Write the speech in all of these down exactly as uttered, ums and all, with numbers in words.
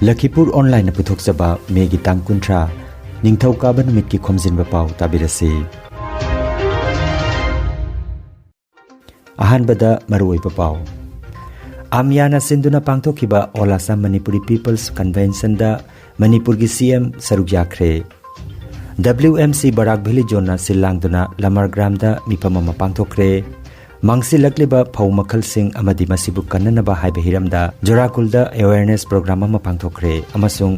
ꯂꯈꯤꯄꯨꯔ ꯑꯣꯟꯂꯥꯏꯟꯅ ꯄꯨꯊꯣꯛꯆꯕ ꯃꯦꯒꯤ ꯇꯥꯡ ꯀꯨꯟꯊ꯭ꯔꯥ, ꯅꯤꯡꯊꯧꯀꯥꯕ ꯅꯨꯃꯤꯠꯀꯤ ꯈꯣꯝꯖꯤꯟꯕ ꯄꯥꯎ ꯇꯥꯕꯤꯔꯁꯤ꯫ ꯑꯍꯥꯟꯕꯗ ꯃꯔꯨꯑꯣꯏꯕ ꯄꯥꯎ꯫ ꯑꯝꯌꯥꯅ ꯁꯤꯟꯗꯨꯅ ꯄꯥꯡꯊꯣꯛꯈꯤꯕ All Assam Manipuri People's Conventionꯗ ꯃꯅꯤꯄꯨꯔꯒꯤ ꯁꯤ ꯑꯦꯝ ꯁꯔꯨꯛ ꯌꯥꯈ꯭ꯔꯦ꯫ W M C Barak valley ꯖꯣꯟꯅ ꯁꯤꯜ ꯂꯥꯡꯗꯨꯅ ꯂꯃꯔꯒ꯭ꯔꯥꯝꯗ ꯃꯤꯐꯝ ꯑꯃ ꯄꯥꯡꯊꯣꯛꯈ꯭ꯔꯦ꯫ ꯃꯥꯡꯁꯤꯜꯂꯛꯂꯤꯕ ꯐꯧ ꯃꯈꯜꯁꯤꯡ ꯑꯃꯗꯤ ꯃꯁꯤꯕꯨ ꯀꯟꯅꯅꯕ ꯍꯥꯏꯕ ꯍꯤꯔꯝꯗ ꯖꯣꯔꯥꯀꯨꯜꯗ awareness program ꯑꯃ ꯄꯥꯡꯊꯣꯛꯈ꯭ꯔꯦ ꯑꯃꯁꯨꯡ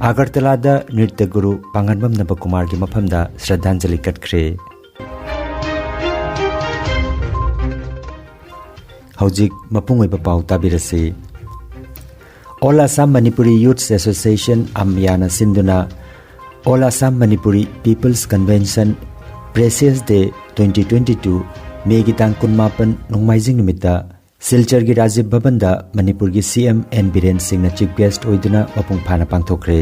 ꯑꯒꯔꯇꯂꯥꯗ ꯅ꯭ꯔꯤꯇ꯭ꯌ ꯒꯨꯔꯨ ꯄꯥꯡꯒꯟꯕꯝ ꯅꯕꯀꯨꯃꯥꯔꯒꯤ ꯃꯐꯝꯗ ꯁ꯭ꯔꯗꯥꯟꯖꯂꯤ ꯀꯠꯈ꯭ꯔꯦ꯫ ꯍꯧꯖꯤꯛ ꯃꯄꯨꯡ ꯑꯣꯏꯕ ꯄꯥꯎ ꯇꯥꯕꯤꯔꯁꯤ꯫ All Assam Manipuri Youths Association, ꯑꯝꯌꯥꯅ ꯁꯤꯟꯗꯨꯅ All Assam Manipuri People's Convention Freshers' Day twenty twenty-two, ꯃꯦꯒꯤ ꯇꯥꯡ ꯀꯨꯟꯃꯥꯄꯟ, ꯅꯣꯡꯃꯥꯏꯖꯤꯡ ꯅꯨꯃꯤꯠꯇ ꯁꯤꯜꯆꯔꯒꯤ ꯔꯥꯖꯤꯕ ꯚꯕꯟꯗ ꯃꯅꯤꯄꯨꯔꯒꯤ ꯁꯤ ꯑꯦꯝ ꯑꯦꯟ ꯕꯤꯔꯦꯟ ꯁꯤꯡꯅ chief guest ꯑꯣꯏꯗꯨꯅ ꯃꯄꯨꯡ ꯐꯥꯅ ꯄꯥꯡꯊꯣꯛꯈ꯭ꯔꯦ꯫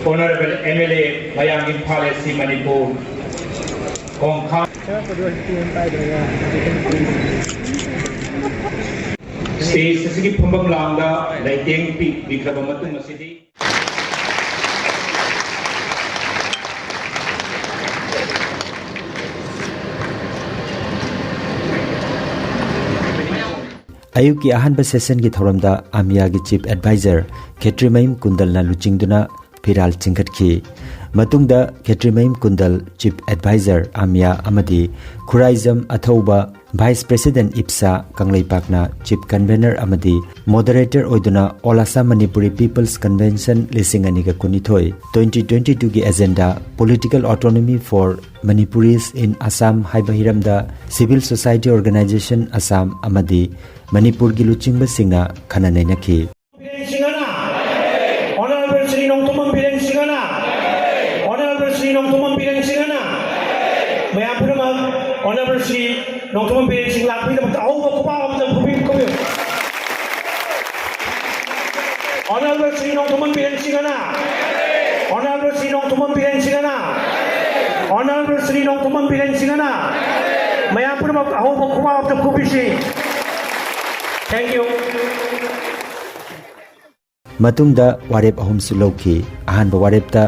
Honorable M L A, Mayang Imphal A C Manipur, Kongkhang. Stage ꯑꯁꯤꯒꯤ ꯐꯝꯐꯝ ꯂꯥꯡꯗ ꯂꯩꯇꯦꯡ ꯄꯤꯕꯤꯈ꯭ꯔꯕ ꯃꯇꯨꯡ ꯑꯁꯤꯗꯤ ꯑꯌꯨꯛꯀꯤ ꯑꯍꯥꯟꯕ sessionꯒꯤ ꯊꯧꯔꯝꯗ ꯑꯝꯌꯥꯒꯤ chief advisor ꯈꯦꯇ꯭ꯔꯤꯃꯌꯨꯝ ꯀꯨꯟꯗꯜꯅ ꯂꯨꯆꯤꯡꯗꯨꯅ ꯐꯤꯔꯥꯜ ꯆꯤꯡꯈꯠꯈꯤ꯫ ꯃꯇꯨꯡꯗ ꯈꯦꯇ꯭ꯔꯤꯃꯌꯨꯝ ꯀꯨꯟꯗꯜ, Chief Advisor ꯑꯥꯃꯤꯌꯥ ꯑꯃꯗꯤ Khuraijam ꯑꯊꯧꯕ, Vice President ꯏꯞꯁꯥ ꯀꯪꯂꯩꯄꯥꯛꯅ Chief Convener ꯑꯃꯗꯤ Moderator ꯑꯣꯏꯗꯨꯅ All Assam Manipuri People's Convention ꯂꯤꯁꯤꯡ ꯑꯅꯤꯒ ꯀꯨꯟꯅꯤꯊꯣꯏ, twenty twenty-two ꯒꯤ agenda, Political Autonomy for Manipuris in Assam ꯍꯥꯏꯕ ꯍꯤꯔꯝꯗ Civil Society Organization Assam ꯑꯃꯗꯤ ꯃꯅꯤꯄꯨꯔꯒꯤ ꯂꯨꯆꯤꯡꯕꯁꯤꯡꯅ ꯈꯟꯅ ꯅꯩꯅꯈꯤ꯫ ꯕꯤꯔꯦꯟ ꯁꯤꯡꯍꯅ, Honorable ꯁ꯭ꯔꯤ ꯅꯣꯡꯊꯣꯝꯕꯝ ꯕꯤꯔꯦꯟ ꯁꯤꯡꯍꯅ, Honorable ꯁ꯭ꯔꯤ ꯅꯣꯡꯊꯣꯝꯕꯝ ꯕꯤꯔꯦꯟ ꯁꯤꯡꯍꯅ, ꯃꯌꯥꯝ ꯄꯨꯝꯅꯃꯛ Honorable ꯁ꯭ꯔꯤ ꯅꯣꯡꯊꯣꯝꯕꯝ ꯕꯤꯔꯦꯟ ꯁꯤꯡ ꯂꯥꯛꯄꯒꯤꯗꯃꯛꯇ ꯑꯍꯧꯕ ꯈꯨꯕꯥꯛ ꯑꯃꯇꯪ ꯈꯨꯕꯤ-, ꯈꯨꯕꯤꯌꯨ꯫ Honorable ꯁ꯭ꯔꯤ ꯅꯣꯡꯊꯣꯝꯕꯝ ꯕꯤꯔꯦꯟ ꯁꯤꯡꯍꯅ, Honorable ꯁ꯭ꯔꯤ ꯅꯣꯡꯊꯣꯝꯕꯝ ꯕꯤꯔꯦꯟ ꯁꯤꯡꯍꯅ, Honorable ꯁ꯭ꯔꯤ ꯅꯣꯡꯊꯣꯝꯕꯝ ꯕꯤꯔꯦꯟ ꯁꯤꯡꯍꯅ, ꯃꯌꯥꯝ ꯄꯨꯝꯅꯃꯛ ꯑꯍꯧꯕ ꯈꯨꯕꯥꯛ ꯑꯃꯇꯪ ꯈꯨꯕꯤꯁꯤ꯫ Thank you. ꯃꯇꯨꯡꯗ ꯋꯥꯔꯦꯞ ꯑꯍꯨꯝꯁꯨ ꯂꯧꯈꯤ꯫ ꯑꯍꯥꯟꯕ ꯋꯥꯔꯦꯞꯇ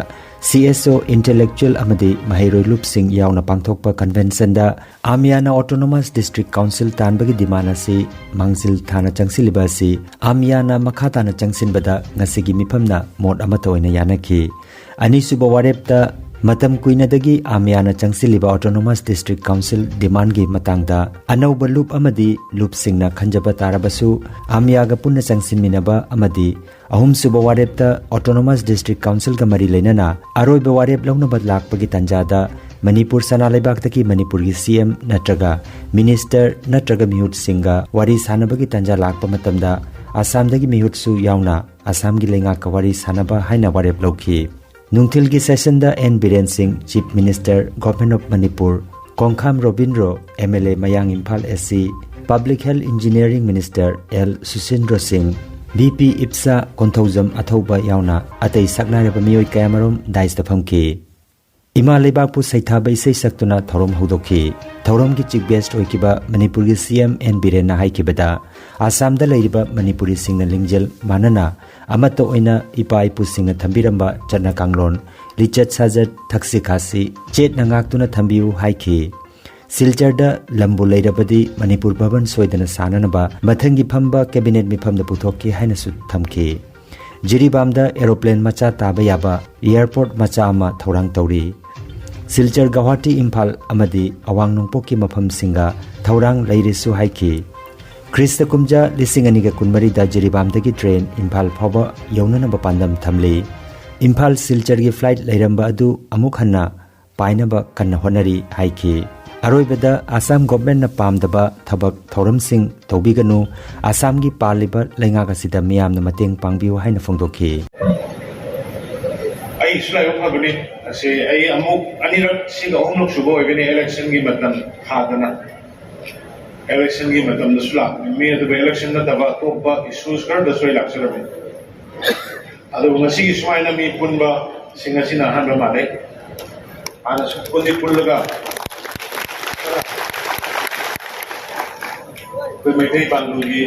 C S O, intellectual ꯑꯃꯗꯤ ꯃꯍꯩꯔꯣꯏ ꯂꯨꯞꯁꯤꯡ ꯌꯥꯎꯅ ꯄꯥꯡꯊꯣꯛꯄ conventionꯗ ꯑꯥꯃꯤꯌꯥꯅ Autonomous District Council ꯇꯥꯟꯕꯒꯤ demand ꯑꯁꯤ ꯃꯥꯡꯖꯤꯜ ꯊꯥꯅ ꯆꯪꯁꯤꯜꯂꯤꯕ ꯑꯁꯤ ꯑꯥꯃꯤꯌꯥꯅ ꯃꯈꯥ ꯇꯥꯅ ꯆꯪꯁꯤꯟꯕꯗ ꯉꯁꯤꯒꯤ ꯃꯤꯐꯝꯅ ꯃꯣꯠ ꯑꯃꯠꯇ ꯑꯣꯏꯅ ꯌꯥꯅꯈꯤ꯫ ꯑꯅꯤꯁꯨꯕ ꯋꯥꯔꯦꯞꯇ ꯃꯇꯝ ꯀꯨꯏꯅꯗꯒꯤ ꯑꯥꯃꯤꯌꯥꯅ ꯆꯪꯁꯤꯜꯂꯤꯕ Autonomous District Council demandꯒꯤ ꯃꯇꯥꯡꯗ ꯑꯅꯧꯕ ꯂꯨꯞ ꯑꯃꯗꯤ ꯂꯨꯞꯁꯤꯡꯅ ꯈꯟꯖꯕ ꯇꯥꯔꯕꯁꯨ ꯑꯥꯃꯤꯌꯥꯒ ꯄꯨꯟꯅ ꯆꯪꯁꯤꯟꯃꯤꯟꯅꯕ ꯑꯃꯗꯤ ꯑꯍꯨꯝꯁꯨꯕ ꯋꯥꯔꯦꯞꯇ Autonomous District Councilꯒ ꯃꯔꯤ ꯂꯩꯅꯅ ꯑꯔꯣꯏꯕ ꯋꯥꯔꯦꯞ ꯂꯧꯅꯕ ꯂꯥꯛꯄꯒꯤ ꯇꯥꯟꯖꯥꯗ ꯃꯅꯤꯄꯨꯔ ꯁꯅꯥ ꯂꯩꯕꯥꯛꯇꯒꯤ ꯃꯅꯤꯄꯨꯔꯒꯤ C M ꯅꯠꯇ꯭ꯔꯒ Minister ꯅꯠꯇ꯭ꯔꯒ ꯃꯤꯍꯨꯠꯁꯤꯡꯒ ꯋꯥꯔꯤ ꯁꯥꯟꯅꯕꯒꯤ ꯇꯥꯟꯖꯥ ꯂꯥꯛꯄ ꯃꯇꯝꯗ ꯑꯁꯥꯝꯗꯒꯤ ꯃꯤꯍꯨꯠꯁꯨ ꯌꯥꯎꯅ ꯑꯁꯥꯝꯒꯤ ꯂꯩꯉꯥꯛꯀ ꯋꯥꯔꯤ ꯁꯥꯟꯅꯕ ꯍꯥꯏꯅ ꯋꯥꯔꯦꯞ ꯂꯧꯈꯤ꯫ ꯅꯨꯡꯊꯤꯜꯒꯤ sessionꯗ N ꯕꯤꯔꯦꯟ ꯁꯤꯡ, Chief Minister, Government of Manipur, ꯀꯣꯡꯈꯥꯝ Robindro, M L A ꯃꯌꯥꯡ Imphal S C, Public Health Engineering Minister L ꯁꯨꯁꯤꯟꯗ꯭ꯔꯣ ꯁꯤꯡ, V P ꯏꯞꯁꯥ ꯀꯣꯟꯊꯧꯖꯝ ꯑꯊꯧꯕ ꯌꯥꯎꯅ ꯑꯇꯩ ꯁꯛꯅꯥꯏꯔꯕ ꯃꯤꯑꯣꯏ ꯀꯌꯥꯃꯔꯨꯝ dais ꯇ ꯐꯝꯈꯤ꯫ ꯏꯃꯥ ꯂꯩꯕꯥꯛꯄꯨ ꯁꯩꯊꯥꯕ ꯏꯁꯩ ꯁꯛꯇꯨꯅ ꯊꯧꯔꯝ ꯍꯧꯗꯣꯛꯈꯤ꯫ ꯊꯧꯔꯝꯒꯤ Chief Guest ꯑꯣꯏꯈꯤꯕ ꯃꯅꯤꯄꯨꯔꯒꯤ C M N ꯕꯤꯔꯦꯟꯅ ꯍꯥꯏꯈꯤꯕꯗ, ꯑꯁꯥꯝꯗ ꯂꯩꯔꯤꯕ ꯃꯅꯤꯄꯨꯔꯤꯁꯤꯡꯅ ꯂꯤꯡꯖꯦꯜ ꯃꯥꯟꯅꯅ ꯑꯃꯠꯇ ꯑꯣꯏꯅ ꯏꯄꯥ ꯏꯄꯨꯁꯤꯡꯅ ꯊꯝꯕꯤꯔꯝꯕ ꯆꯠꯅ ꯀꯥꯡꯂꯣꯟ, ꯂꯤꯆꯠ ꯁꯥꯖꯠ, ꯊꯛꯁꯤ ꯈꯥꯁꯤ ꯆꯦꯠꯅ ꯉꯥꯛꯇꯨꯅ ꯊꯝꯕꯤꯌꯨ ꯍꯥꯏꯈꯤ꯫ ꯁꯤꯜꯆꯔꯗ ꯂꯝꯕꯨ ꯂꯩꯔꯕꯗꯤ ꯃꯅꯤꯄꯨꯔ ꯚꯕꯟ ꯁꯣꯏꯗꯅ ꯁꯥꯅꯅꯕ ꯃꯊꯪꯒꯤ ꯐꯝꯕ Cabinet ꯃꯤꯐꯝꯗ ꯄꯨꯊꯣꯛꯈꯤ ꯍꯥꯏꯅꯁꯨ ꯊꯝꯈꯤ꯫ ꯖꯤꯔꯤꯕꯥꯝꯗ ꯑꯦꯔꯣꯄ꯭ꯂꯦꯟ ꯃꯆꯥ ꯇꯥꯕ ꯌꯥꯕ ꯑꯦꯌꯔꯄꯣꯔꯠ ꯃꯆꯥ ꯑꯃ ꯊꯧꯔꯥꯡ ꯇꯧꯔꯤ꯫ ꯁꯤꯜꯆꯔ, ꯒꯧꯍꯥꯇꯤ, ꯏꯝꯐꯥꯜ ꯑꯃꯗꯤ ꯑꯋꯥꯡ ꯅꯣꯡꯄꯣꯛꯀꯤ ꯃꯐꯝꯁꯤꯡꯒ ꯊꯧꯔꯥꯡ ꯂꯩꯔꯦꯁꯨ ꯍꯥꯏꯈꯤ꯫ ꯈ꯭ꯔꯤꯁꯇ ꯀꯨꯝꯖꯥ ꯂꯤꯁꯤꯡ ꯑꯅꯤꯒ ꯀꯨꯟꯃꯔꯤꯗ ꯖꯤꯔꯤꯕꯥꯝꯗꯒꯤ ꯇ꯭ꯔꯦꯟ ꯏꯝꯐꯥꯜ ꯐꯥꯎꯕ ꯌꯧꯅꯅꯕ ꯄꯥꯟꯗꯝ ꯊꯝꯂꯤ꯫ ꯏꯝꯐꯥꯜ ꯁꯤꯜꯆꯔꯒꯤ ꯐ꯭ꯂꯥꯏꯠ ꯂꯩꯔꯝꯕ ꯑꯗꯨ ꯑꯃꯨꯛ ꯍꯟꯅ ꯄꯥꯏꯅꯕ ꯀꯟꯅ ꯍꯣꯠꯅꯔꯤ ꯍꯥꯏꯈꯤ꯫ ꯑꯔꯣꯏꯕꯗ ꯑꯁꯥꯝ ꯒꯣꯚꯔꯟꯃꯦꯟꯠꯅ ꯄꯥꯝꯗꯕ ꯊꯕꯛ ꯊꯧꯔꯝꯁꯤꯡ ꯇꯧꯕꯤꯒꯅꯨ, ꯑꯁꯥꯝꯒꯤ ꯄꯥꯜꯂꯤꯕ ꯂꯩꯉꯥꯛ ꯑꯁꯤꯗ ꯃꯤꯌꯥꯝꯅ ꯃꯇꯦꯡ ꯄꯥꯡꯕꯤꯌꯨ ꯍꯥꯏꯅ ꯐꯣꯡꯗꯣꯛꯈꯤ꯫ ꯑꯩꯁꯨ ꯂꯥꯏꯕꯛ ꯐꯕꯅꯤ꯫ ꯑꯁꯤ ꯑꯩ ꯑꯃꯨꯛ ꯑꯅꯤꯔꯛ, ꯁꯤꯒ ꯑꯍꯨꯝꯂꯛ ꯁꯨꯕ ꯑꯣꯏꯒꯅꯤ ꯏꯂꯦꯛꯁꯟꯒꯤ ꯃꯇꯝ ꯊꯥꯗꯅ꯫ ꯏꯂꯦꯛꯁꯟꯒꯤ ꯃꯇꯝꯗꯁꯨ ꯂꯥꯛꯄꯅꯤ ꯃꯤ, ꯑꯗꯨꯒ ꯏꯂꯦꯛꯁꯟ ꯅꯠꯇꯕ ꯑꯇꯣꯞꯄ ꯏꯁꯨꯁ ꯈꯔꯗꯁꯨ ꯑꯩ ꯂꯥꯛꯆꯔꯝꯃꯤ꯫ ꯑꯗꯨꯕꯨ ꯉꯁꯤꯒꯤ ꯁꯨꯃꯥꯏꯅ ꯃꯤ ꯄꯨꯟꯕꯁꯤꯡ ꯑꯁꯤꯅ ꯑꯍꯥꯟꯕ ꯃꯥꯜꯂꯦ꯫ ꯍꯥꯟꯅꯁꯨ ꯄꯨꯟꯗꯤ ꯄꯨꯜꯂꯒ ꯑꯩꯈꯣꯏ ꯃꯩꯇꯩ ꯄꯥꯡꯒꯜꯒꯤ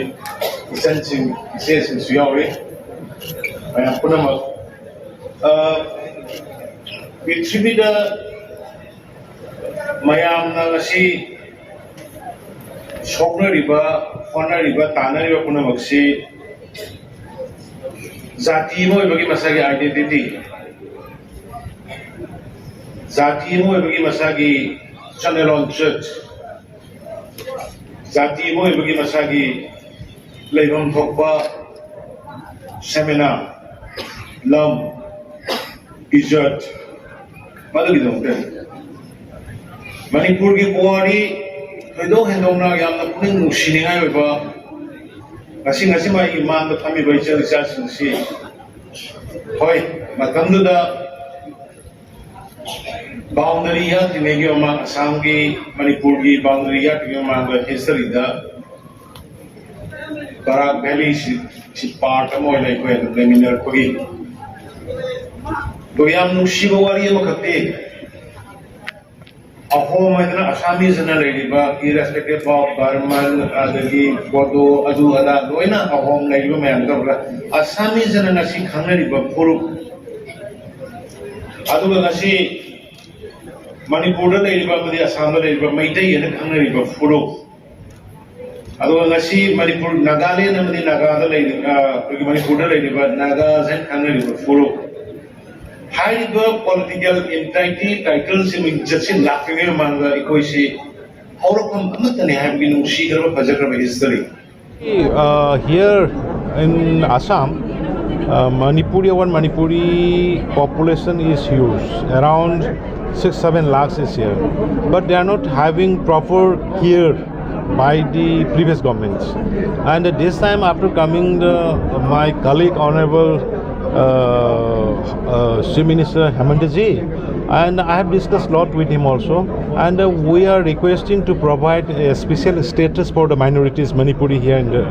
ꯏꯆꯟꯁꯤꯡ, ꯏꯆꯦꯁꯤꯡꯁꯨ ꯌꯥꯎꯔꯤ꯫ ꯃꯌꯥꯝ ꯄꯨꯝꯅꯃꯛ, ꯑ, ꯄ꯭ꯔꯤꯊꯤꯕꯤꯗ ꯃꯌꯥꯝꯅ ꯉꯁꯤ ꯁꯣꯛꯅꯔꯤꯕ, ꯍꯣꯠꯅꯔꯤꯕ, ꯇꯥꯟꯅꯔꯤꯕ ꯄꯨꯝꯅꯃꯛꯁꯤ ꯖꯥꯇꯤ ꯑꯃ ꯑꯣꯏꯕꯒꯤ ꯃꯁꯥꯒꯤ identity, ꯖꯥꯇꯤ ꯑꯃ ꯑꯣꯏꯕꯒꯤ ꯃꯁꯥꯒꯤ ꯆꯠꯅ ꯂꯣꯟꯆꯠ, ꯖꯥꯇꯤ ꯑꯃ ꯑꯣꯏꯕꯒꯤ ꯃꯁꯥꯒꯤ ꯂꯩꯐꯝ ꯊꯣꯛꯄ ꯁꯦꯃꯤꯅꯥ, ꯂꯝ, ꯏꯖꯠ, ꯃꯗꯨꯒꯤꯗꯃꯛꯇꯅꯤ꯫ ꯃꯅꯤꯄꯨꯔꯒꯤ ꯄꯨꯋꯥꯔꯤ ꯊꯣꯏꯗꯣꯛ ꯍꯦꯟꯗꯣꯛꯅ ꯌꯥꯝꯅ ꯄꯨꯛꯅꯤꯡ ꯅꯨꯡꯁꯤꯅꯤꯡꯉꯥꯏ ꯑꯣꯏꯕ, ꯉꯁꯤ ꯉꯁꯤꯃꯛ ꯑꯩꯒꯤ ꯃꯥꯡꯗ ꯐꯝꯃꯤꯕ ꯏꯆꯜ ꯏꯆꯥꯁꯤꯡꯁꯤ, ꯍꯣꯏ, ꯃꯇꯝꯗꯨꯗ ꯕꯥꯎꯟꯗꯔꯤ ꯌꯥꯠꯇ꯭ꯔꯤꯉꯩꯒꯤ ꯃꯃꯥꯡ, ꯑꯁꯥꯝꯒꯤ ꯃꯅꯤꯄꯨꯔꯒꯤ ꯕꯥꯎꯟꯗꯔꯤ ꯌꯥꯠꯇ꯭ꯔꯤꯉꯩ ꯃꯃꯥꯡꯗ ꯍꯤꯁꯇꯔꯤꯗ ꯕꯔꯥꯛ ꯚꯦꯂꯤꯁꯤ, ꯁꯤ ꯄꯥꯔꯠ ꯑꯃ ꯑꯣꯏꯅ ꯑꯩꯈꯣꯏ ꯑꯗꯨꯝ ꯂꯩꯃꯤꯟꯅꯔꯛꯄꯒꯤ, ꯑꯗꯨꯒ ꯌꯥꯝ ꯅꯨꯡꯁꯤꯕ ꯋꯥꯔꯤ ꯑꯃꯈꯛꯇꯤ, ꯑꯍꯣꯝ ꯍꯥꯏꯗꯅ ꯑꯁꯥꯃꯤꯁ ꯑꯅ ꯂꯩꯔꯤꯕ, irrespective of Burman, ꯑꯗꯒꯤ ꯕꯣꯗꯣ, ꯑꯗꯨ ꯑꯗꯥ ꯂꯣꯏꯅ ꯑꯍꯣꯝ ꯂꯩꯔꯤꯕ ꯃꯌꯥꯝ ꯇꯧꯔꯒ, ꯑꯁꯥꯃꯤꯁ ꯑꯅ ꯉꯁꯤ ꯈꯪꯅꯔꯤꯕ ꯐꯨꯔꯨꯞ, ꯑꯗꯨꯒ ꯉꯁꯤ ꯃꯅꯤꯄꯨꯔꯗ ꯂꯩꯔꯤꯕ ꯑꯃꯗꯤ ꯑꯁꯥꯝꯗ ꯂꯩꯔꯤꯕ ꯃꯩꯇꯩ ꯍꯥꯏꯅ ꯈꯪꯅꯔꯤꯕ ꯐꯨꯔꯨꯞ, ꯑꯗꯨꯒ ꯉꯁꯤ ꯃꯅꯤꯄꯨꯔ, ꯅꯥꯒꯥꯂꯦꯟ ꯑꯃꯗꯤ ꯅꯥꯒꯥꯗ ꯂꯩꯔꯤꯕ, ꯑ, ꯑꯩꯈꯣꯏꯒꯤ ꯃꯅꯤꯄꯨꯔꯗ ꯂꯩꯔꯤꯕ ꯅꯥꯒꯥꯁ ꯍꯥꯏꯅ ꯈꯪꯅꯔꯤꯕ ꯐꯨꯔꯨꯞ, ꯍꯥꯏꯔꯤꯕ political entity titleꯁꯤ ꯃꯤꯡꯆꯠꯁꯤ ꯂꯥꯛꯇ꯭ꯔꯤꯉꯩ ꯃꯃꯥꯡꯗ ꯑꯩꯈꯣꯏꯁꯤ ꯍꯧꯔꯛꯐꯝ ꯑꯃꯠꯇꯅꯤ ꯍꯥꯏꯕꯒꯤ ꯅꯨꯡꯁꯤꯈ꯭ꯔꯕ ꯐꯖꯈ꯭ꯔꯕ history. Uh, here in Assam, uh, Manipuri, our Manipuri population is huge, around six seven lakhs is here, but they are not having proper care by the previous governments. And this time, after coming, the, my colleague, Honorable uh, uh, Chief Minister Hemanta ji, and I have discussed a lot with him also. And uh, we are requesting to provide a special status for the minorities Manipuri here in the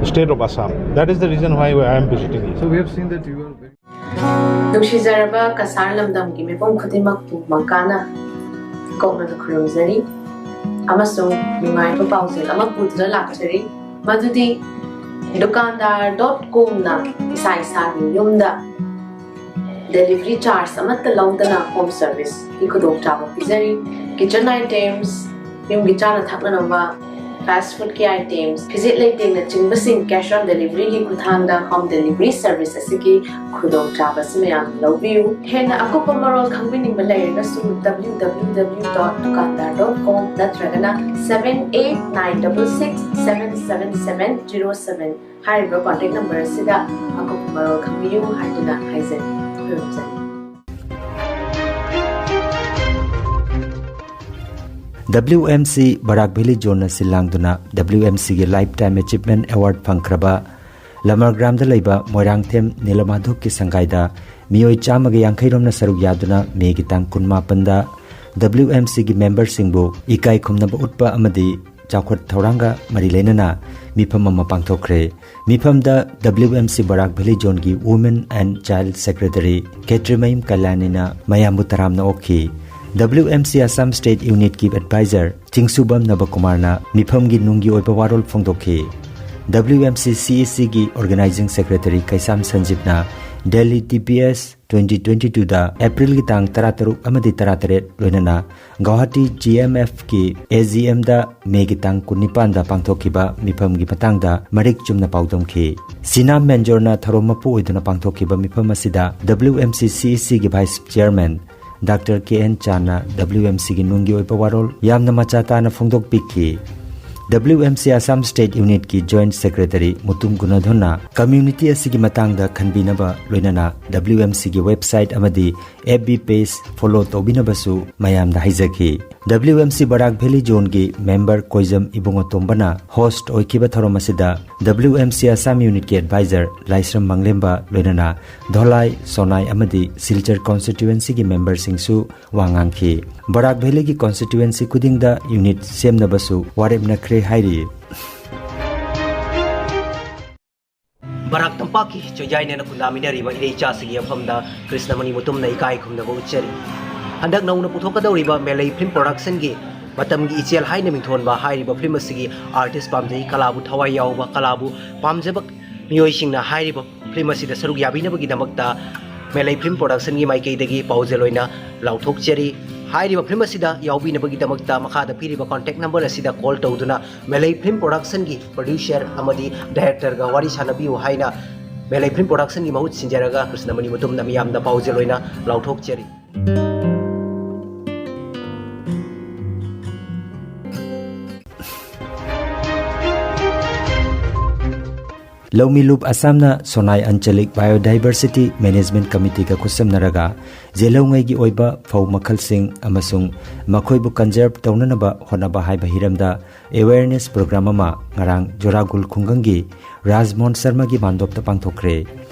state of Assam. That is the reason why I am visiting here. So we have seen that you are very ꯅꯨꯡꯁꯤꯖꯔꯕ ꯀꯁꯥꯔ ꯂꯝꯗꯝꯒꯤ ꯃꯤꯄꯨꯝ ꯈꯨꯗꯤꯡꯃꯛꯄꯨ ꯃꯪꯀꯥꯅ ꯀꯣꯛꯅꯅ ꯈꯨꯔꯨꯝꯖꯔꯤ ꯑꯃꯁꯨꯡ ꯅꯨꯡꯉꯥꯏꯕ ꯄꯥꯎꯖꯦꯜ ꯑꯃ ꯄꯨꯗꯨꯅ ꯂꯥꯛꯆꯔꯤ꯫ ꯃꯗꯨꯗꯤ ꯗꯨꯀꯥꯟꯗꯥꯔ dot ꯀꯣꯝꯅ ꯏꯁꯥ ꯏꯁꯥꯒꯤ ꯌꯨꯝꯗ delivery charge ꯑꯃꯠꯇ ꯂꯧꯗꯅ home serviceꯀꯤ ꯈꯨꯗꯣꯡꯆꯥꯕ ꯄꯤꯖꯔꯤ꯫ Kitchen items, ꯌꯨꯝꯒꯤ ꯆꯥꯅ ꯊꯛꯅꯅꯕ, fast foodꯀꯤ items, ꯐꯤꯖꯦꯠ ꯂꯩꯇꯦꯡꯅꯆꯤꯡꯕꯁꯤꯡ cash on deliveryꯒꯤ ꯈꯨꯠꯊꯥꯡꯗ home delivery service ꯑꯁꯤꯒꯤ ꯈꯨꯗꯣꯡꯆꯥꯕ ꯑꯁꯤ ꯃꯌꯥꯝꯅ ꯂꯧꯕꯤꯌꯨ꯫ ꯍꯦꯟꯅ ꯑꯀꯨꯞꯄ ꯃꯔꯣꯜ ꯈꯪꯕꯤꯅꯤꯡꯕ ꯂꯩꯔꯒꯁꯨ www.dukandar.com ꯅꯠꯇ꯭ꯔꯒꯅ seven eight nine double six seven seven seven zero seven ꯍꯥꯏꯔꯤꯕ contact number ꯑꯁꯤꯗ ꯑꯀꯨꯞꯄ ꯃꯔꯣꯜ ꯈꯪꯕꯤꯌꯨ ꯍꯥꯏꯗꯨꯅ ꯍꯥꯏꯖꯔꯤ꯫ ꯈꯨꯔꯨꯝꯖꯔꯤ꯫ WMC Barak valley ꯖꯣꯟꯅ ꯁꯤꯜꯂꯥꯡꯗꯨꯅ WMCꯒꯤ Lifetime Achievement Award ꯐꯪꯈ꯭ꯔꯕ ꯂꯃꯔꯒ꯭ꯔꯥꯝꯗ ꯂꯩꯕ ꯃꯣꯏꯔꯥꯡꯊꯦꯝ ꯅꯤꯂꯃꯥꯙꯣꯛꯀꯤ ꯁꯪꯒꯥꯏꯗ ꯃꯤꯑꯣꯏ ꯆꯥꯝꯃꯒ ꯌꯥꯡꯈꯩ ꯔꯣꯝꯅ ꯁꯔꯨꯛ ꯌꯥꯗꯨꯅ ꯃꯦꯒꯤ ꯇꯥꯡ ꯀꯨꯟꯃꯥꯄꯟꯗ WMCꯒꯤ memberꯁꯤꯡꯕꯨ ꯏꯀꯥꯏ ꯈꯨꯝꯅꯕ ꯎꯠꯄ ꯑꯃꯗꯤ ꯆꯥꯎꯈꯠ ꯊꯧꯔꯥꯡꯒ ꯃꯔꯤ ꯂꯩꯅꯅ ꯃꯤꯐꯝ ꯑꯃ ꯄꯥꯡꯊꯣꯛꯈ꯭ꯔꯦ꯫ ꯃꯤꯐꯝꯗ WMC ꯕꯔꯥꯛ ꯚꯦꯂꯤ ꯖꯣꯟꯒꯤ Women and Child Secretary Khetrimayum ꯀꯂꯥꯅꯤꯅ ꯃꯌꯥꯝꯕꯨ ꯇꯔꯥꯝꯅ ꯑꯣꯛꯈꯤ꯫ WMC Assam State Unitꯀꯤ advisor ꯆꯤꯡꯁꯨꯕꯝ ꯅꯕꯀꯨꯃꯥꯔꯅ ꯃꯤꯐꯝꯒꯤ ꯅꯨꯡꯒꯤ ꯑꯣꯏꯕ ꯋꯥꯔꯣꯜ ꯐꯣꯡꯗꯣꯛꯈꯤ꯫ WMC CECꯒꯤ organizing secretary ꯀꯩꯁꯥꯝ ꯁꯟꯖꯤꯞꯅ ꯗꯦꯜꯂꯤ T P S twenty twenty ꯇꯨꯗ ꯑꯦꯄ꯭ꯔꯤꯜꯒꯤ ꯇꯥꯡ ꯇꯔꯥꯇꯔꯨꯛ ꯑꯃꯗꯤ ꯇꯔꯥꯇꯔꯦꯠ, ꯂꯣꯏꯅꯅ ꯒꯧꯍꯥꯇꯤ ꯖꯤ ꯑꯦꯝ ꯑꯦꯐꯀꯤ ꯑꯦ ꯖꯤ ꯑꯦꯝꯗ ꯃꯦꯒꯤ ꯇꯥꯡ ꯀꯨꯟꯅꯤꯄꯥꯟꯗ ꯄꯥꯡꯊꯣꯛꯈꯤꯕ ꯃꯤꯐꯝꯒꯤ ꯃꯇꯥꯡꯗ ꯃꯔꯤꯛ ꯆꯨꯝꯅ ꯄꯥꯎꯗꯝꯈꯤ꯫ ꯁꯤꯅꯥꯝ ꯃꯦꯟꯖꯣꯔꯅ ꯊꯧꯔꯝ ꯃꯄꯨ ꯑꯣꯏꯗꯨꯅ ꯄꯥꯡꯊꯣꯛꯈꯤꯕ ꯃꯤꯐꯝ ꯑꯁꯤꯗ ꯗꯕ꯭ꯂꯤꯎ ꯑꯦꯝ ꯁꯤ ꯁꯤ ꯏ ꯁꯤꯒꯤ vice chairman doctor K N ꯆꯥꯟꯅ ꯗꯕ꯭ꯂꯤꯎ ꯑꯦꯝ ꯁꯤꯒꯤ ꯅꯨꯡꯒꯤ ꯑꯣꯏꯕ ꯋꯥꯔꯣꯜ ꯌꯥꯝꯅ ꯃꯆꯥ ꯇꯥꯅ ꯐꯣꯡꯗꯣꯛꯄꯤꯈꯤ꯫ W M C Assam state ꯌꯨꯅꯤꯠꯀꯤ ꯖꯣꯏꯟꯠ ꯁꯦꯀ꯭ꯔꯦꯇꯔꯤ ꯃꯨꯇꯨꯝ ꯒꯨꯅꯥꯙꯟꯅ ꯀꯝꯃ꯭ꯌꯨꯅꯤꯇꯤ ꯑꯁꯤꯒꯤ ꯃꯇꯥꯡꯗ ꯈꯟꯕꯤꯅꯕ, ꯂꯣꯏꯅꯅ ꯗꯕ꯭ꯂꯤꯎ ꯑꯦꯝ ꯁꯤꯒꯤ ꯋꯦꯕꯁꯥꯏꯠ ꯑꯃꯗꯤ ꯑꯦꯐ ꯕꯤ ꯄꯦꯖ ꯐꯣꯂꯣ ꯇꯧꯕꯤꯅꯕꯁꯨ ꯃꯌꯥꯝꯗ ꯍꯥꯏꯖꯈꯤ꯫ W M C Barak valley ꯖꯣꯟꯒꯤ ꯃꯦꯝꯕꯔ ꯀꯣꯏꯖꯝ ꯏꯕꯨꯡꯉꯣꯇꯣꯝꯕꯅ ꯍꯣꯁ꯭ꯠ ꯑꯣꯏꯈꯤꯕ ꯊꯧꯔꯝ ꯑꯁꯤꯗ W M C Assam ꯌꯨꯅꯤꯠꯀꯤ adviser ꯂꯥꯏꯁ꯭ꯔꯝ ꯃꯪꯂꯦꯝꯕ, ꯂꯣꯏꯅꯅ ꯙꯣꯂꯥꯏ, ꯁꯣꯅꯥꯏ ꯑꯃꯗꯤ ꯁꯤꯜꯆꯔ ꯀꯣꯟꯁꯇꯤꯇ꯭ꯌꯨꯑꯦꯟꯁꯤꯒꯤ ꯃꯦꯝꯕꯔꯁꯤꯡꯁꯨ ꯋꯥ ꯉꯥꯡꯈꯤ꯫ ꯕꯔꯥꯛ ꯚꯦꯂꯤꯒꯤ ꯀꯣꯟꯁꯇꯤꯇ꯭ꯌꯨꯑꯦꯟꯁꯤ ꯈꯨꯗꯤꯡꯗ ꯌꯨꯅꯤꯠ ꯁꯦꯝꯅꯕꯁꯨ ꯋꯥꯔꯦꯞꯅꯈ꯭ꯔꯦ ꯍꯥꯏꯔꯤ꯫ ꯕꯔꯥꯛ ꯇꯝꯄꯥꯛꯀꯤ ꯆꯣꯏꯖꯥꯏꯅꯦꯅ ꯈꯨꯟꯗꯥꯃꯤꯟꯅꯔꯤꯕ ꯏꯔꯩ ꯏꯆꯥꯁꯤꯡꯒꯤ ꯃꯐꯝꯗ ꯀ꯭ꯔꯤꯁꯅꯃꯅꯤ ꯃꯨꯇꯨꯝꯅ ꯏꯀꯥꯏ ꯈꯨꯝꯅꯕ ꯎꯠꯆꯔꯤ꯫ ꯍꯟꯗꯛ ꯅꯧꯅ ꯄꯨꯊꯣꯛꯀꯗꯧꯔꯤꯕ ꯃꯦꯂꯩ ꯐꯤꯂꯝ ꯄ꯭ꯔꯣꯗꯛꯁꯟꯒꯤ ꯃꯇꯝꯒꯤ ꯏꯆꯦꯜ ꯍꯥꯏꯅ ꯃꯤꯡꯊꯣꯟꯕ ꯍꯥꯏꯔꯤꯕ ꯐꯤꯂꯝ ꯑꯁꯤꯒꯤ ꯑꯥꯔꯇꯤꯁ ꯄꯥꯝꯖꯩ, ꯀꯂꯥꯕꯨ ꯊꯋꯥꯏ ꯌꯥꯎꯕ, ꯀꯂꯥꯕꯨ ꯄꯥꯝꯖꯕ ꯃꯤꯑꯣꯏꯁꯤꯡꯅ ꯍꯥꯏꯔꯤꯕ ꯐꯤꯂꯝ ꯑꯁꯤꯗ ꯁꯔꯨꯛ ꯌꯥꯕꯤꯅꯕꯒꯤꯗꯃꯛꯇ ꯃꯦꯂꯩ ꯐꯤꯂꯝ ꯄ꯭ꯔꯣꯗꯛꯁꯟꯒꯤ ꯃꯥꯏꯀꯩꯗꯒꯤ ꯄꯥꯎꯖꯦꯜ ꯑꯣꯏꯅ ꯂꯥꯎꯊꯣꯛꯆꯔꯤ꯫ ꯍꯥꯏꯔꯤꯕ ꯐꯤꯂꯝ ꯑꯁꯤꯗ ꯌꯥꯎꯕꯤꯅꯕꯒꯤꯗꯃꯛꯇ ꯃꯈꯥꯗ ꯄꯤꯔꯤꯕ ꯀꯣꯟꯇꯦꯛ ꯅꯝꯕꯔ ꯑꯁꯤꯗ ꯀꯣꯜ ꯇꯧꯗꯨꯅ ꯃꯦꯂꯩ ꯐꯤꯂꯝ ꯄ꯭ꯔꯣꯗꯛꯁꯟꯒꯤ ꯄ꯭ꯔꯣꯗ꯭ꯌꯨꯁꯔ ꯑꯃꯗꯤ ꯗꯥꯏꯔꯦꯛꯇꯔꯒ ꯋꯥꯔꯤ ꯁꯥꯅꯕꯤꯌꯨ ꯍꯥꯏꯅ ꯃꯦꯂꯩ ꯐꯤꯂꯝ ꯄ꯭ꯔꯣꯗꯛꯁꯟꯒꯤ ꯃꯍꯨꯠ ꯁꯤꯟꯖꯔꯒ ꯀ꯭ꯔꯤꯁꯅꯃꯅꯤ ꯃꯨꯇꯨꯝꯅ ꯃꯤꯌꯥꯝꯗ ꯄꯥꯎꯖꯦꯜ ꯑꯣꯏꯅ ꯂꯥꯎꯊꯣꯛꯆꯔꯤ꯫ ꯂꯧꯃꯤꯂꯨꯞ ꯑꯁꯥꯝꯅ ꯁꯣꯅꯥꯏ ꯑꯟꯆꯂꯤꯛ ꯕꯥꯏꯑꯣꯗꯥꯏꯚꯔꯁꯤꯇꯤ ꯃꯦꯅꯦꯖꯃꯦꯟꯠ ꯀꯃꯤꯇꯤꯒ ꯈꯨꯠꯁꯝꯅꯔꯒ ꯌꯦꯜꯍꯧꯉꯩꯒꯤ ꯑꯣꯏꯕ ꯐꯧ ꯃꯈꯜꯁꯤꯡ ꯑꯃꯁꯨꯡ ꯃꯈꯣꯏꯕꯨ ꯀꯟꯖꯔꯚ ꯇꯧꯅꯅꯕ ꯍꯣꯠꯅꯕ ꯍꯥꯏꯕ ꯍꯤꯔꯝꯗ ꯑꯦꯋꯦꯌꯔꯅꯦꯁ ꯄ꯭ꯔꯣꯒ꯭ꯔꯥꯝ ꯑꯃ ꯉꯔꯥꯡ ꯖꯣꯔꯥꯒꯨꯜ ꯈꯨꯡꯒꯪꯒꯤ ꯔꯥꯖꯃꯣꯍꯟ ꯁꯔꯃꯒꯤ ꯃꯥꯟꯗꯣꯞꯇ ꯄꯥꯡꯊꯣꯛꯈ꯭ꯔꯦ꯫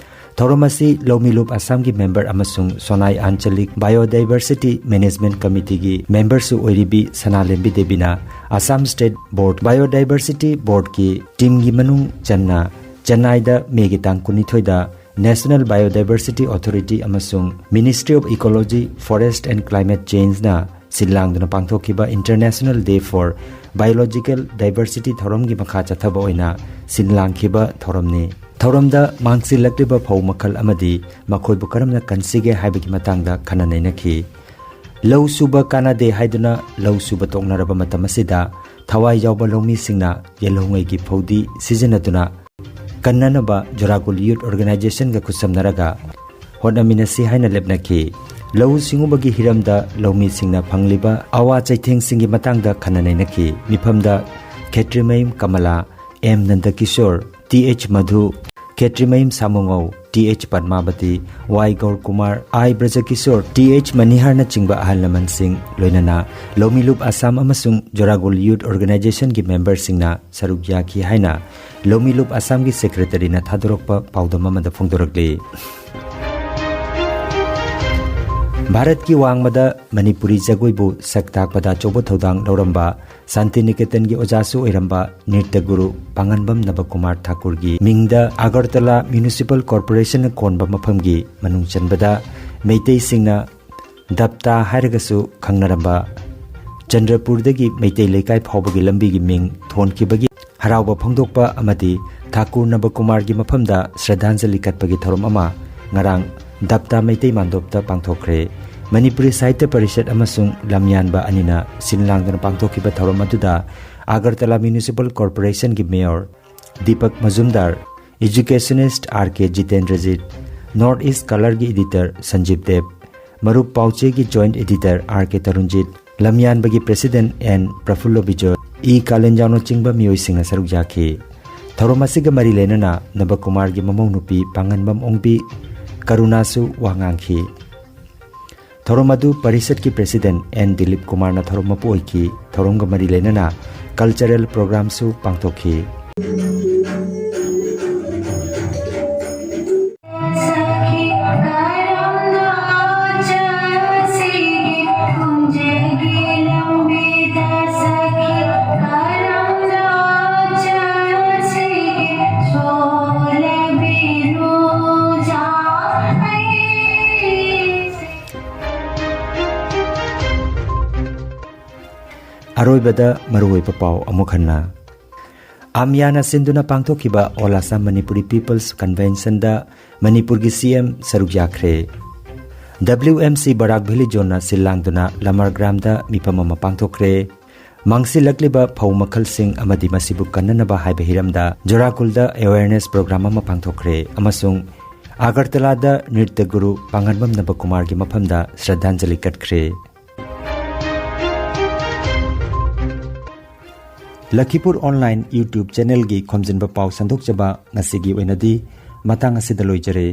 ꯊꯧꯔꯝ ꯑꯁꯤ ꯂꯧꯃꯤꯂꯨꯞ ꯑꯁꯥꯝꯒꯤ ꯃꯦꯝꯕꯔ ꯑꯃꯁꯨꯡ ꯁꯣꯅꯥꯏ ꯑꯟꯆꯂꯤꯛ ꯕꯥꯏꯑꯣꯗꯥꯏꯚꯔꯁꯤꯇꯤ ꯃꯦꯅꯦꯖꯃꯦꯟꯠ ꯀꯃꯤꯇꯤꯒꯤ ꯃꯦꯝꯕꯔꯁꯨ ꯑꯣꯏꯔꯤꯕꯤ ꯁꯅꯥꯂꯦꯝꯕꯤ ꯗꯦꯕꯤꯅ ꯑꯁꯥꯝ ꯁ꯭ꯇꯦꯠ ꯕꯣꯔꯗ ꯕꯥꯏꯑꯣꯗꯥꯏꯚꯔꯁꯤꯇꯤ ꯕꯣꯔꯗꯀꯤ ꯇꯤꯝꯒꯤ ꯃꯅꯨꯡ ꯆꯟꯅ ꯆꯦꯟꯅꯥꯏꯗ ꯃꯦꯒꯤ ꯇꯥꯡ ꯀꯨꯟꯅꯤꯊꯣꯏꯗ National Biodiversity Authority ꯑꯃꯁꯨꯡ Ministry of Ecology, Forest and Climate Changeꯅ ꯁꯤꯟ ꯂꯥꯡꯗꯨꯅ ꯄꯥꯡꯊꯣꯛꯈꯤꯕ International Day for Biological Diversity ꯊꯧꯔꯝꯒꯤ ꯃꯈꯥ ꯆꯠꯊꯕ ꯑꯣꯏꯅ ꯁꯤꯟ ꯂꯥꯡꯈꯤꯕ ꯊꯧꯔꯝꯅꯤ꯫ ꯊꯧꯔꯝꯗ ꯃꯥꯡꯁꯤꯜꯂꯛꯂꯤꯕ ꯐꯧ ꯃꯈꯜ ꯑꯃꯗꯤ ꯃꯈꯣꯏꯕꯨ ꯀꯔꯝꯅ ꯀꯟꯁꯤꯒꯦ ꯍꯥꯏꯕꯒꯤ ꯃꯇꯥꯡꯗ ꯈꯟꯅ ꯅꯩꯅꯈꯤ꯫ ꯂꯧ ꯁꯨꯕ ꯀꯥꯟꯅꯗꯦ ꯍꯥꯏꯗꯨꯅ ꯂꯧ ꯁꯨꯕ ꯇꯣꯛꯅꯔꯕ ꯃꯇꯝ ꯑꯁꯤꯗ ꯊꯋꯥꯏ ꯌꯥꯎꯕ ꯂꯧꯃꯤꯁꯤꯡꯅ ꯌꯦꯜꯍꯧꯉꯩꯒꯤ ꯐꯧꯗꯤ ꯁꯤꯖꯤꯟꯅꯗꯨꯅ ꯀꯟꯅꯅꯕ ꯖꯣꯔꯥꯒꯨꯜ ꯌꯨꯠ ꯑꯣꯔꯒꯅꯥꯏꯖꯦꯁꯟꯒ ꯈꯨꯠꯁꯝꯅꯔꯒ ꯍꯣꯠꯅꯃꯤꯟꯅꯁꯤ ꯍꯥꯏꯅ ꯂꯦꯞꯅꯈꯤ꯫ ꯂꯧꯎ ꯁꯤꯡꯎꯕꯒꯤ ꯍꯤꯔꯝꯗ ꯂꯧꯃꯤꯁꯤꯡꯅ ꯐꯪꯂꯤꯕ ꯑꯋꯥ ꯆꯩꯊꯦꯡꯁꯤꯡꯒꯤ ꯃꯇꯥꯡꯗ ꯈꯟꯅ ꯅꯩꯅꯈꯤ꯫ ꯃꯤꯐꯝꯗ ꯈꯦꯇ꯭ꯔꯤꯃꯌꯨꯝ Kamala, M ꯅꯟꯗꯀꯤꯁꯣꯔ, T H Madhu, ꯈꯦꯇ꯭ꯔꯤꯃꯌꯨꯝ ꯁꯥꯃꯨꯉꯧ, ꯇꯤ ꯑꯩꯆ ꯄꯗꯃꯥꯕꯇꯤ, ꯋꯥꯏ ꯒꯧꯔꯀꯨꯃꯥꯔ, ꯑꯥꯏ ꯕ꯭ꯔꯖꯀꯤꯁꯣꯔ, ꯇꯤ ꯑꯩꯆ ꯃꯅꯤꯍꯥꯔꯅꯆꯤꯡꯕ ꯑꯍꯜ ꯂꯃꯟꯁꯤꯡ, ꯂꯣꯏꯅꯅ ꯂꯧꯃꯤꯂꯨꯞ ꯑꯁꯥꯝ ꯑꯃꯁꯨꯡ ꯖꯣꯔꯥꯒꯨꯜ ꯌꯨꯠ ꯑꯣꯔꯒꯅꯥꯏꯖꯦꯁꯟꯒꯤ ꯃꯦꯝꯕꯔꯁꯤꯡꯅ ꯁꯔꯨꯛ ꯌꯥꯈꯤ ꯍꯥꯏꯅ ꯂꯧꯃꯤꯂꯨꯞ ꯑꯁꯥꯝꯒꯤ ꯁꯦꯀ꯭ꯔꯦꯇꯔꯤꯅ ꯊꯥꯗꯣꯔꯛꯄ ꯄꯥꯎꯗꯝ ꯑꯃꯗ ꯐꯣꯡꯗꯣꯔꯛꯂꯤ꯫ ꯚꯥꯔꯠꯀꯤ ꯋꯥꯡꯃꯗ ꯃꯅꯤꯄꯨꯔꯤ ꯖꯒꯣꯏꯕꯨ ꯁꯛ ꯇꯥꯛꯄꯗ ꯑꯆꯧꯕ ꯊꯧꯗꯥꯡ ꯂꯧꯔꯝꯕ, ꯁꯥꯟꯇꯤꯅꯤꯀꯦꯇꯟꯒꯤ ꯑꯣꯖꯥꯁꯨ ꯑꯣꯏꯔꯝꯕ ꯅ꯭ꯔꯤꯇ꯭ꯌ ꯒꯨꯔꯨ ꯄꯥꯉꯟꯕꯝ ꯅꯕꯀꯨꯃꯥꯔ ꯊꯥꯀꯨꯔꯒꯤ ꯃꯤꯡꯗ ꯑꯒꯔꯇꯂꯥ ꯃ꯭ꯌꯨꯅꯤꯁꯤꯄꯥꯜ ꯀꯣꯔꯄꯣꯔꯦꯁꯟꯅ ꯀꯣꯟꯕ ꯃꯐꯝꯒꯤ ꯃꯅꯨꯡ ꯆꯟꯕꯗ ꯃꯩꯇꯩꯁꯤꯡꯅ ꯗꯞꯇꯥ ꯍꯥꯏꯔꯒꯁꯨ ꯈꯪꯅꯔꯝꯕ ꯆꯟꯗ꯭ꯔꯄꯨꯔꯗꯒꯤ ꯃꯩꯇꯩ ꯂꯩꯀꯥꯏ ꯐꯥꯎꯕꯒꯤ ꯂꯝꯕꯤꯒꯤ ꯃꯤꯡ ꯊꯣꯟꯈꯤꯕꯒꯤ ꯍꯔꯥꯎꯕ ꯐꯣꯡꯗꯣꯛꯄ ꯑꯃꯗꯤ ꯊꯥꯀꯨꯔ ꯅꯕꯀꯨꯃꯥꯔꯒꯤ ꯃꯐꯝꯗ ꯁ꯭ꯔꯗꯥꯟꯖꯂꯤ ꯀꯠꯄꯒꯤ ꯊꯧꯔꯝ ꯑꯃ ꯉꯔꯥꯡ ꯗꯞꯇꯥ ꯃꯩꯇꯩ ꯃꯥꯟꯗꯣꯞꯇ ꯄꯥꯡꯊꯣꯛꯈ꯭ꯔꯦ꯫ ꯃꯅꯤꯄꯨꯔꯤ ꯁꯥꯍꯤꯇ꯭ꯌ ꯄꯔꯤꯁꯠ ꯑꯃꯁꯨꯡ ꯂꯝꯌꯥꯟꯕ ꯑꯅꯤꯅ ꯁꯤꯟ ꯂꯥꯡꯗꯨꯅ ꯄꯥꯡꯊꯣꯛꯈꯤꯕ ꯊꯧꯔꯝ ꯑꯗꯨꯗ ꯑꯒꯔꯇꯂꯥ ꯃ꯭ꯌꯨꯅꯤꯁꯤꯄꯥꯜ ꯀꯣꯔꯄꯣꯔꯦꯁꯟꯒꯤ mayor Dipak Majumdar, educationist R K Jitendrajit, north east ꯀꯂꯔꯒꯤ ꯏꯗꯤꯇꯔ ꯁꯟꯖꯤꯕ ꯗꯦꯕ, ꯃꯔꯨꯞ ꯄꯥꯎꯆꯦꯒꯤ joint editor R K Tarunjit, ꯂꯝꯌꯥꯟꯕꯒꯤ ꯄ꯭ꯔꯦꯁꯤꯗꯦꯟꯠ ꯑꯦꯟ ꯄ꯭ꯔꯐꯨꯜꯂ ꯕꯤꯖꯣꯏ, ꯏ ꯀꯥꯂꯦꯟꯖꯥꯎꯅꯆꯤꯡꯕ ꯃꯤꯑꯣꯏꯁꯤꯡꯅ ꯁꯔꯨꯛ ꯌꯥꯈꯤ꯫ ꯊꯧꯔꯝ ꯑꯁꯤꯒ ꯃꯔꯤ ꯂꯩꯅꯅ ꯅꯕꯀꯨꯃꯥꯔꯒꯤ ꯃꯃꯧ ꯅꯨꯄꯤ ꯄꯥꯉꯟꯕꯝ ꯑꯣꯡꯕꯤ ꯀꯔꯨꯅꯥꯁꯨ ꯋꯥ ꯉꯥꯡꯈꯤ꯫ ꯊꯧꯔꯝ ꯑꯗꯨ ꯄꯔꯤꯁꯠꯀꯤ ꯄ꯭ꯔꯦꯁꯤꯗꯦꯟꯠ ꯑꯦꯟ ꯗꯤꯂꯤꯞ ꯀꯨꯃꯥꯔꯅ ꯊꯧꯔꯝ ꯃꯄꯨ ꯑꯣꯏꯈꯤ꯫ ꯊꯧꯔꯝꯒ ꯃꯔꯤ ꯂꯩꯅꯅ ꯀꯜꯆꯔꯦꯜ ꯄ꯭ꯔꯣꯒ꯭ꯔꯥꯝꯁꯨ ꯄꯥꯡꯊꯣꯛꯈꯤ꯫ ꯑꯔꯣꯏꯕꯗ ꯃꯔꯨꯑꯣꯏꯕ ꯄꯥꯎ ꯑꯃꯨꯛ ꯍꯟꯅ꯫ ꯑꯃꯤꯌꯥꯅ ꯁꯤꯟꯗꯨꯅ ꯄꯥꯡꯊꯣꯛꯈꯤꯕ All Assam Manipuri People's Conventionꯗ ꯃꯅꯤꯄꯨꯔꯒꯤ C M ꯁꯔꯨꯛ ꯌꯥꯈ꯭ꯔꯦ꯫ W M C ꯕꯔꯥꯛ ꯚꯦꯂꯤ ꯖꯣꯟꯅ ꯁꯤꯜ ꯂꯥꯡꯗꯨꯅ ꯂꯃꯔꯒ꯭ꯔꯥꯝꯗ ꯃꯤꯐꯝ ꯑꯃ ꯄꯥꯡꯊꯣꯛꯈ꯭ꯔꯦ꯫ ꯃꯥꯡꯁꯤꯜꯂꯛꯂꯤꯕ ꯐꯧ ꯃꯈꯜꯁꯤꯡ ꯑꯃꯗꯤ ꯃꯁꯤꯕꯨ ꯀꯟꯅꯅꯕ ꯍꯥꯏꯕ ꯍꯤꯔꯝꯗ ꯖꯣꯔꯥꯀꯨꯜꯗ awareness program ꯑꯃ ꯄꯥꯡꯊꯣꯛꯈ꯭ꯔꯦ ꯑꯃꯁꯨꯡ ꯑꯒꯔꯇꯂꯥꯗ ꯅ꯭ꯔꯤꯇ꯭ꯌ ꯒꯨꯔꯨ ꯄꯥꯡꯍꯟꯕꯝ ꯅꯕꯀꯨꯃꯥꯔꯒꯤ ꯃꯐꯝꯗ ꯁ꯭ꯔꯗꯥꯟꯖꯂꯤ ꯀꯠꯈ꯭ꯔꯦ꯫ ꯂꯈꯤꯄꯨꯔ Online YouTube channelꯒꯤ ꯈꯣꯝꯖꯤꯟꯕ ꯄꯥꯎ ꯁꯟꯗꯣꯛꯆꯕ ꯉꯁꯤꯒꯤ ꯑꯣꯏꯅꯗꯤ ꯃꯇꯥꯡ ꯑꯁꯤꯗ ꯂꯣꯏꯖꯔꯦ꯫